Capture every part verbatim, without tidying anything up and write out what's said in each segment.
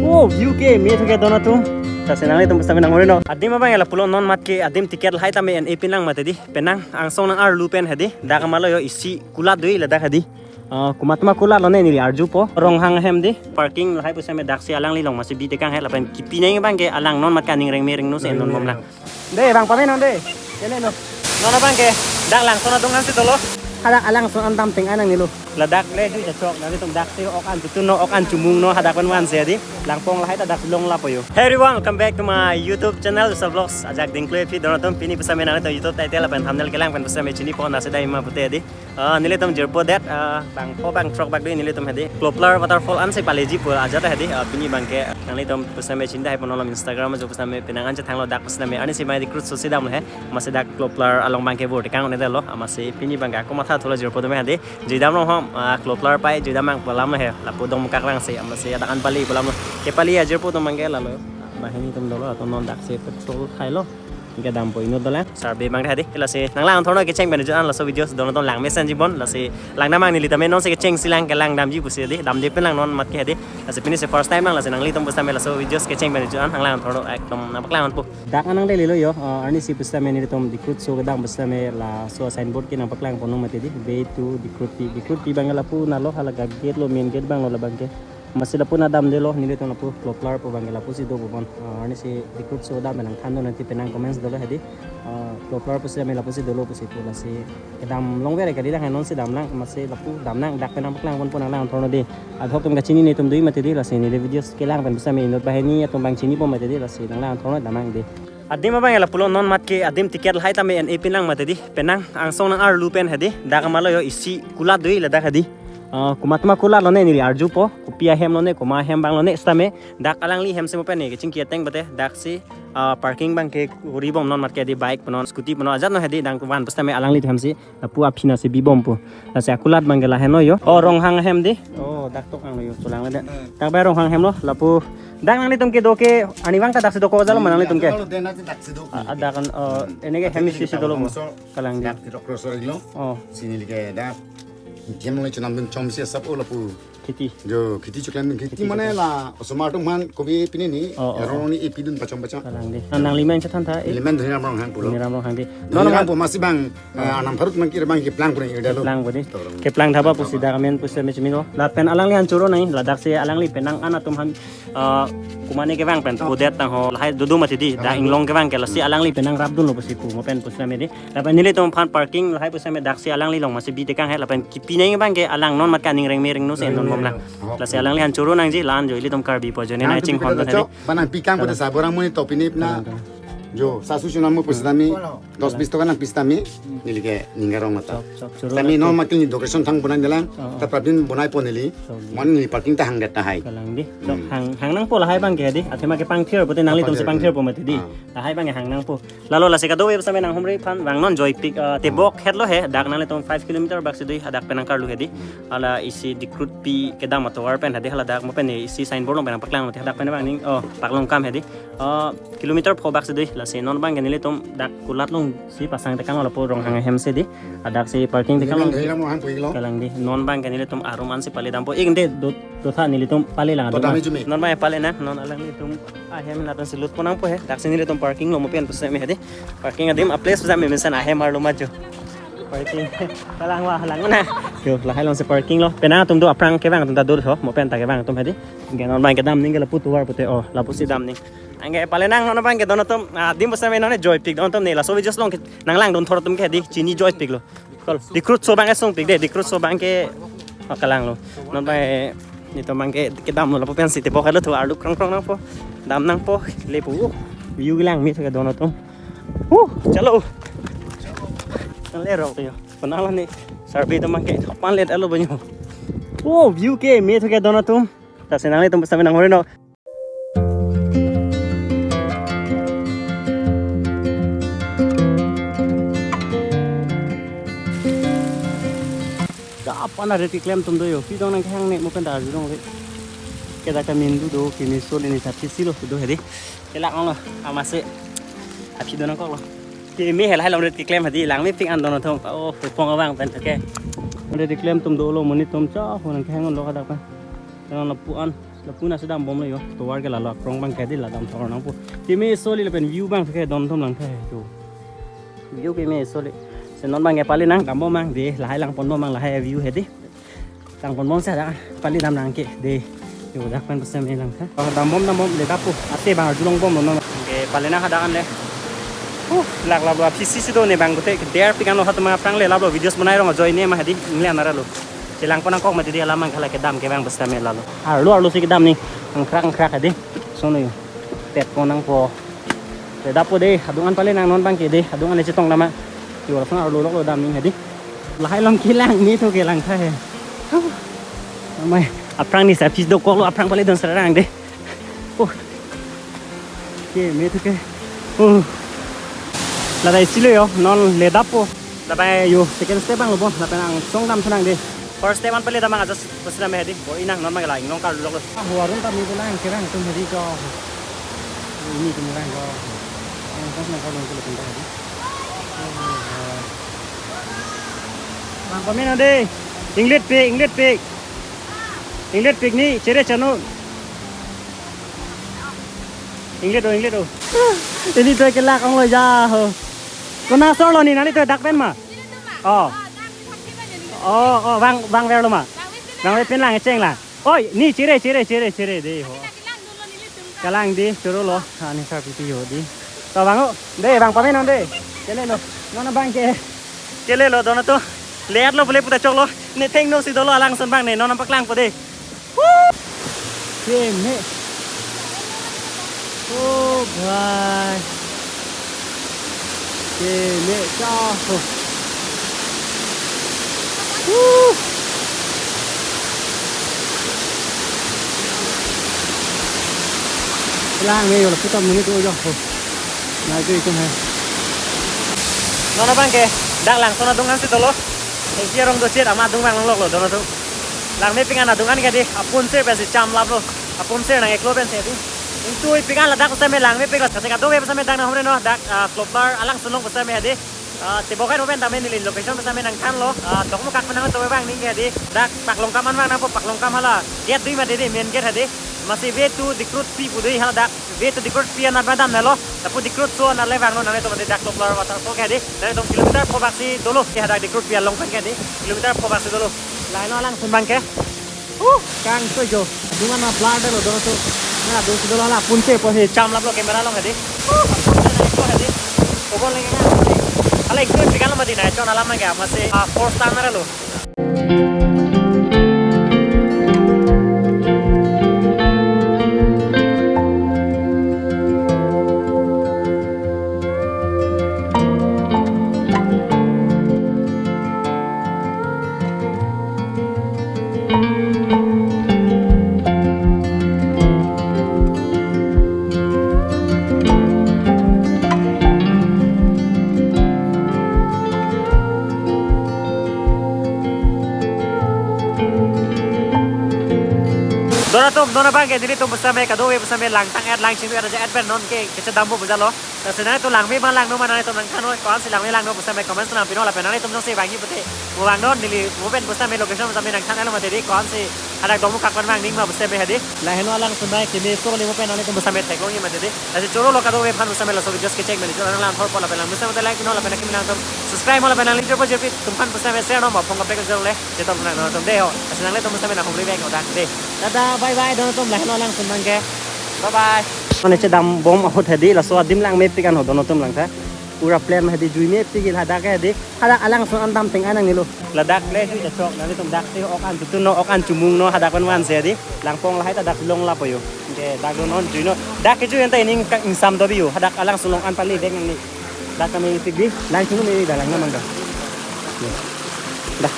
Oh, view ke me thuke don atum. Lasi nanglitum pusitame nang-ori no. Adim abang lapulo, non mat ke adim ticket lahai tame en-e pinlang mati di. Penang angsong nang-arlu pen hedi. Dak amalo yo, isi kulat dui ladak hedi. Ah, komat ma kulat lone neli arjupo. Ronghang ahem di. Parking lahai pusitame daksi alangli along masi bi tekang he, lapen kipi nai abang ke alang non mat ke aning rengme rengno si non bom lang. De, bang pame non de. Ele no. Non abang ke dak Langson adung an si dolo. Hadak alangson an dam teng-an nangnelo. Ladak le dui chachok, nanglitum daksi ok an tutu no, ok an chumung no, hadak pen van si di. Langpong lahai ta dak long lapo yo. Hey everyone, welcome back to my YouTube channel, Usa Vlogs. Ajak dingklu aphi don atum, pini pusitame nanglitum YouTube title lapen thumbnail kelang pen pusitame chinipo, nasi dai ma pute di. Ah, nelitum jirpo det, ah, bang pho bang throk bak dui nelitum hedi. Kloplar waterfall ansi paleji pu ajat hedi, ah, pini abang ke nanglitum pusitame chinidai pon lom, Instagram ajo pusitame penang an chethanglo, dak pusitame arnisi mai Dikroot Sosi damlo he. Masi dak Kloplar along abang ke bor tekang ne dalo, ah, masi pini abang ke ako matha thula jirpo tame hedi. Jui dam long hom, ah, Kloplar pai jui dam abang pu alam lo he. Lapu Dongmukak lang si, ah, masi adak an pali pu alam lo. Kepali ajirpo atum abang ke lalo. Banghini atum dolo, atum non daksi petrol thailo. Kedampo inut dolang. Survey abang hedi. Lasi nanglang thorno kecheng pen jut an, laso videos don atum lang mesen jibon. Lasi lang damnang neli tame non si kecheng si lang kelang damji pusi di. Damde pen lang non mat ke hedi. Lasi pini si first time lang, lasi nanglitum pusitame laso videos kecheng pen jut an, nanglang thorno ekdom nangpaklang ponpo. Dak an nanglelo yo, ah, arnisi pusitame nelitum Dikroot So kedam pusitame laso signboard ke nangpaklang ponlo mati di. Way to Dikroot Pi. Dikroot Pi abang lapu nalo, hala gate lo, main gate abang lo labang ke. Masi lapu na damdelo, nelitum lapu Kloplar pu abang ke lapusi do pu bon. Ah, arnisi Dikroot So dam nangthan do nanti penang comments dolo hedi. Ah, Kloplar pusitame lapusi dolo pusi pu, lasi kedam longver kali lang, non si damlang, masi lapu damnang, dak pen nangpaklang ponpo, nanglang thorno di. Adhok atum kachini netum dui mati di, lasi neli videos kelang pen pusitame inut banghini atum abang chinipo mati di, lasi nanglang thorno damnang di. Adim abang lapulo, non mat ke adim ticket lahai tame en-e pinlang mati di. Penang angsong nang-arlu pen hedi. Dak amalo yo, isi kulat dui ladak hedi. Ah, komat ma kulat lone neli arjupo. Kopi ahem lone, koma ahem abang lone sitame. Dak alangli ahem si mo pen ne kechingki ateng bate. Daksi, ah, parking abang ke ori bom, non mat ke di bike punon, scooty punon ajat no hedi, dak van pusitame alangli ahem si. Lapu aphi nasi bibom pu. Lasi akulat abang ke lahenlo yo. Oh, Ronghang ahem di. Oh, dak tok ang lo yo, cholang le de. Hmm. Dak abang Ronghang ahem lo, lapu. Dak nanglitum kedo ke, arnivang ta daksi dokok ajat lo ma nanglitum ke? Kalau dia nanti daksi dokok. Ah, dak an, oh, hmm, ini ke hem isi si dolo mo. Kalang di. Dak kita cross lo. Oh. Sini lagi dak. Dia mulai chonam dun chom si asap, oh, lapu. Kheti. Jo, kheti choklang, kheti mane la, osomar atum aphan kopi pini ni, oh, oh, erong ni ipidun pacham pacham. Kalang di. Nang, nangli amen chethan tha, eh? Neli amen Dhaniram Ronghang pulo. Dhaniram Ronghang di. Non, non, non, pu masi abang, eh, anam pharut abang kiri abang keplang pura ida lo. Keplang pu di. Tolong. Keplang thaba pusi dak amen pusitame chimino. Lapen alangli an choro nai, ladaksi alangli penang an atum aphan, eh, kumane kevang pen, oh, pudet tang ho, lahai dodo mati di, dak, ah, inglong kevang ke lasi, hmm, alangli penang rapdunlo pusi pu, mo pen pusitame di. Lapen nelitum aphan parking lahai pusitame daksi alangli along masi bi tekang he, lapen kipi nai abang ke alang non mat ke aning rengme rengno si non bom lang. Oh. Lasi alangli an choro nangji, la-an jo ilitum Karbi pu ajoine nang nai ching hon tadi. Chok, panang pikang pada saborang muni topi ni pina. Kalang, kalang. Jo, sasu chunam mo pusitame, dos bis toka nangpi sitame, hmm, neli ke ning arong mata. Chok, chok, choro nang. Sitame non mat ke ni decoration thang bonai dalang, oh, oh, ta prabin bonai pon neli. Chok. Mane neli parking ta hang det tahai. Kalang di. Chok, hmm, hang, hang nangpo lahai abang ke di. Athema kepangthir pute nanglitum si pangthir po mati di. Ah. Lahai abang ke hang nangpo. Lalo lasi kadokave pusitame nanghumri aphan vangnon joipik, eh, tebok hetlo he, dak nanglitum five kilometer bak si dui, hadak pen nangkarlu hedi. Hala isi Dikroot Pi kedam atovar pen hedi, hala dak mo pen isi signboard along pen nangpaklang mati, hadak pen vang ning, oh, Paklongkam hedi. Oh, kilometer pho bak si dui, lasi non abang ke nelitum dak kulat along si pasang tekang lapu Ronghang ahem si di. Hadak si parking tekang. Neli abang Dhaniram Ronghang pu iklo. Kalang di, non abang ke nelitum arum an si pale dampo. Ik de do, dotha nelitum pale lang. To arum dam an. Ijumi. Non abang pale nang, non alanglitum ahem lapen si lut pon nangpo he. Daksi nelitum parking lo mo pen pusitame hedi. Parking adim a place pusitame mesen ahem arlo majo. Parking. Kalang wa, lang na. Yo, lahai along si parking lo. Penang atum do aphrang kevang atum ta dur ho, mo pen ta kevang atum hedi. Ke non abang kedam ning ke lapu tovar pute, oh, lapusi dam ning. Anke pale nang non abang ke don atum, ah, adim pusitame non joipik don atum ne, laso videos along ke nanglangdun thor atum ke di chini joipiklo. Kol, Dikroot So abang ke sungpik de, Dikroot So abang ke, oh, kalanglo. Non abang, eh, nelitum abang ke, kedamlo lapu pensi tebok helo thu arlu krong krong nangpo. Dam nangpo, le pu. View kelang me thuke don atum. Uh, chalo. Nang le rok yo. Panala ni survey atum abang ke, thokpan let alo banyo. Oh, view ke me thuke don atum. Lasi nanglitum pusitame nanghumri no. Dak aphan arit keklem atum do yo. Pi dong nangkehang ne mo pen ta arjulongle. Ke dak ta mindu do, kemiso le ni sa phisi lo do hedi. Kelak ong lo, amatsi. Aphi do nangkok lo. Ke me hel hai long rit keklem hedi, lang mepik an don atum. Oh, pupong abang pen, okay. Rit keklem atum dolo, monit atum cha, ho nangkehang lo hadak pen. Nang lapu an. Lapu na si dambomlo yo. Tovar ke lalo akrong abang ke dei, la damthor nangpo. Keme soli lapen view abang ke don atum langtha he to. View keme soli. Si non abang ke pali nangdambom abang dei, lahai langponbom abang lahai view he dei. Langponbom si hadak pali dam nang ke dei. Yo, dak pen pusitame langtha. Oh, dambom dambom, le dapo. Ate abang arjulongbomlo non. Ke pali nang hadak an le. Uh, lak lap lap si si si do ne abang kote. Derpik anlo, hatum aphrang le lap lo videos banai rong ajoine ma hedi. Ingle anara lo. Chelangpon nangkok mati dei, alam abang ke la kedam ke abang pusitame lalo. Arlo arlo si kedam ni. Angkrak angkrak hedi. Sono yo. Petpon nangpo. Le dapo dei, adung an pali nang non abang ke dei, adung an le chetong dam ma. Yo, lason arlo loklo dam ni hedi. Lahai along kelang ni to kelangtha he. Amai, aphrang ni sa pis dokoklo, aphrang pali don serang dei. Oh. Keme to ke. Oh. Lada isi lo yo, non le dapo. Lapen yo, second step abang lo bo, lapen angsong damtha nang dei. First step an pali dam abang aja pusitame hedi. Bo inang non abang ke la inglong karluloklo. Ah, huarun kami pulang kerang atum hedi ko. Ini atum lang ko. Yang pas nang kalau kita pindah hedi. Bang pamenon dei. Inglet pik, inglet pik. Inglet pik ni, chere chanu. Inglet o, inglet o. Ini to kelak onglo ya ho. Konat asor lo ni, nanglitum dak pen ma? Oh. Oh, oh, vang, vangverlo ma? Vangve pen lang, cheng lang. Oi, ni chere, chere, chere, chere dei ho. Kalang dei, choro lo. Ani sar pipi yo dei. To vang o, dei, vang pamenon dei. Kelelo. Non abang ke. Kelelo, don atum. Liat lo, bole puta choklo. Ne thengno si dolo alangsun abang ne, non paklangpo dei. Woo! Keme. Oh, bhai. Keme, cha ho. Woo! Langme yo, putam ni to yo ho. Na itu itu hai. Non abang ke, dak langsun adung an si dolo. Isi arong do chet ama adung abang longloklo don atum. Langmepik an adung an ke dei, apun ser pensi chamlaplo. Apun ser nang eklo pensi dei. Ingtuipik an ladak pusitame langmepiklo, kasi kadokave pusitame dak nanghumre non, dak, ah, Kloplar alangsun along pusitame hedi. Ah, tebok hai pen tame neli location pusitame nangthanlo. Ah, Dokmoka pen nangtum abang ning ke dei. Dak Paklongkam an abang nangpo, Paklongkam hala. Gate dui mati dei, main gate hedi. Masi way to Dikrutpi pu dei hala dak. Way to Dikrutpi anat ma damnelo. Lapu Dikrutso anat le vanglo, nanglitum mati dak Kloplar waterfall ke dei. Nanglitum kilometer pho bak si dolo ke hadak Dikrutpi along pen ke dei. Kilometer pho bak si dolo. Lahelo alangsun abang ke. Uh, kangso jo. Adung an ma blur detlo don atum. Na adung si dolo hala apun ser pensi chamlaplo camera along hedi. Uh, apun ser nang eklo hedi. Kobol lagi na. Hala ingtuipik an lo mati na, chon alam abang ke masi, ah, four star mera lo. Don atum, non abang ke nelitum pusitame kadokave pusitame langtang et, lang chinglu et aja et pen non ke kechedampo pu jalo. Lasi nanglitum langme ma langno ma nanglitum nangthannon, ko-ansi langme langno pusitame comment nangpinon lapen nanglitum jongsi vangji pute mo vangnon, neli mo pen pusitame location pusitame nangthanlo mati dei, ko-ansi hadak Dokmoka pen vang ning ma pusitame hedi. Lahelo alangsun abang kemeso kali, mo pen nanglitum pusitame theklongji mati dei. Lasi choro lo kadokave aphan pusitame laso videos kechek meni choro nang lang thor po lapen lang pusitame like non lapen akimi nangtum subscribe non lapen nangli jirpo jirpi atum aphan pusitame share non ma phong kaprek jong le. Chetok nang don atum dei ho. Lasi nanglitum pusitame nanghumri vek odang dei. Tada, bye bye don atum, lahelo alangsun abang ke. Bye bye. Mane chedambom ahut hedi, laso adim langmepik an ho don atum langtha. Pura plain ma hedi, juimepik ke hadak ke hedi. Hadak alangsun an dam teng-an nangnelo. Ladak le jui ta chok, nanglitum dak si ok an tutun non, ok an chumung non, hadak pen vansi hedi. Langpong lahai ta dak longlappo yo. Ke dak do non jui non. Dak kejui anta ining ka ingsam dobi yo. Hadak alangsun along an pali vek nangli. Dak kami tik dei, lang chunu me dak lang namang dak. Dak.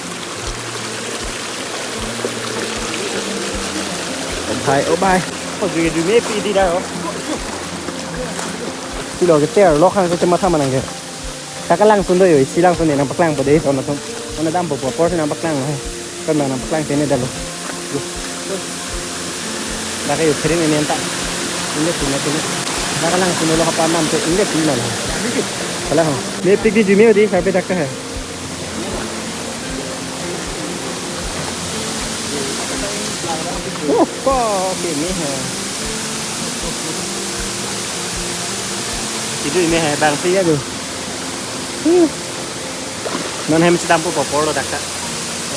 Oh bhai, oh bhai. Oh, jui, juimepik dei dak, oh. Silo ke ter lo khang ke chematha manang ke. Dak alangsun do yo, isi langsun ne nangpaklangpo dei, ton ton. Ona dampo po, apor si nangpaklang hai. Kan nangpaklang tene dalo. Dak ke yo keren ini anta. Inglet pi na tene. Dak alangsun lo kapan nam te inglet pi na lo. Kalang ho. Mepik dei, juime dei, sampai dak ke hai. Oh, ko, okay, ini hai. Itu ini hai, bang, sih ya tuh. Huh. Non hem sedang pu popor lo dak ta.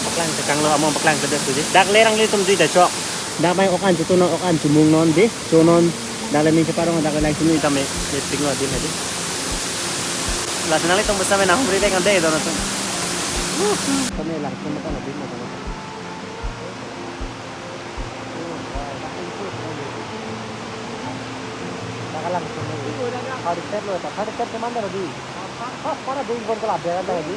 Paklang tekang lo, among paklang kedas tuh, ji. Dak lerang litum di dak chok. Dak main okan chutu non, okan chumung non, di. Chunon, dak le ning separong, dak le lang sini tame, meeting lo di, di. Lason nanglitum besa main ahum ri dek ande, dono tuh. Kami langsung makan lebih mau. Nakalang sini. Thirty-five lo, thirty-five ke mana lagi? Pas para ding pon ko labe kan lagi.